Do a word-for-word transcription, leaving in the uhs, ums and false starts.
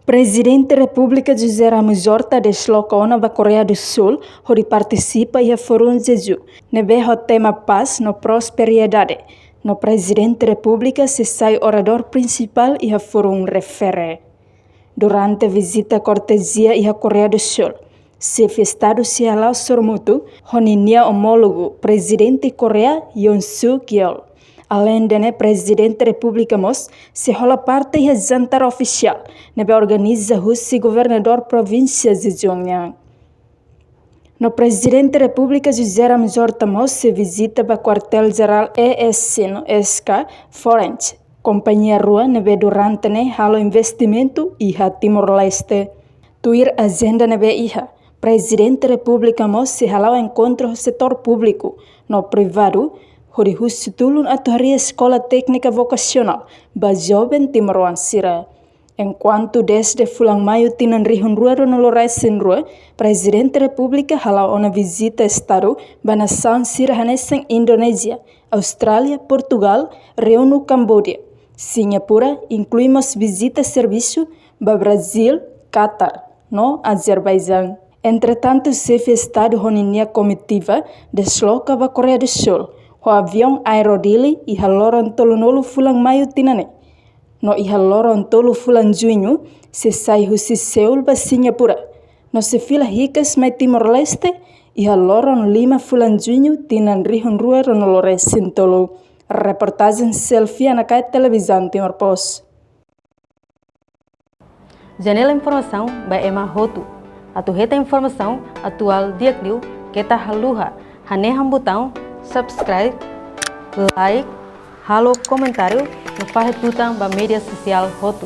Prezidente Repúblika José Ramos Horta desloka ona ba Koreia do Súl hodi partisipa iha Fórum Jeju, ne'ebé ho tema Pás no Prosperidade. No Prezidente Repúblika sei sai oradór prinsipál iha fórum refere. Durante vizita kortezia iha Koreia do Súl, Xefe Estadu sei hala'o sorumutu ho ninia omólogu Prezidente Koreia Yoon Suk Yeol. Aleinde ne'e, Prezidente Repúblika mós sei hola parte iha jantar ofisiál ne'ebé organiza husi Governadór Provínsia Zhejiang nian. No Prezidente Repúblika José Ramos Horta mós sei vizita ba Kuartél Jerál E E C no S K Foreign, kompañia rua ne'ebé durante ne'e halo investimentu iha Timor-Leste. Tuir ajenda ne'ebé iha, Prezidente Repúblika mós sei hala'o enkontru ho setór públiku no privadu, hodi husu tulun atu harii eskola téknika vokasionál ba joven timoroan sira. Enkuantu dezde fulan Maiu tinan rihun rua ruanulu resin rua, Prezidente Repúblika hala'o ona vizita Estadu ba nasaun sira hanesan Indonézia, Austrália, Portugál, Reinu Kamboja, Singapura, inklui mós vizita servisu ba Brazíl, Katar no Azerbaijaun. Entretantu, Xefe Estadu ho ninia komitiva desloka ba Koreia do Súl ho aviaun Aero Delhi iha loron tolunulu fulan Maiu tinan ne'e. No iha loron tolu fulan Juñu, sei sai husi Seul ba Singapura. No sei fila hikas mai Timor-Leste iha loron lima fulan Juñu tinan rihun rua ruanulu resin tolu. Reportajen Selfie Anakait, Televizaun Timor Post. Janela informasaun ba ema hotu. Atu hetan informasaun atuál di'ak liu, keta haluha hanehan butaun subscribe, like, halo komentáriu no fahe tutan ba média sosiál hotu.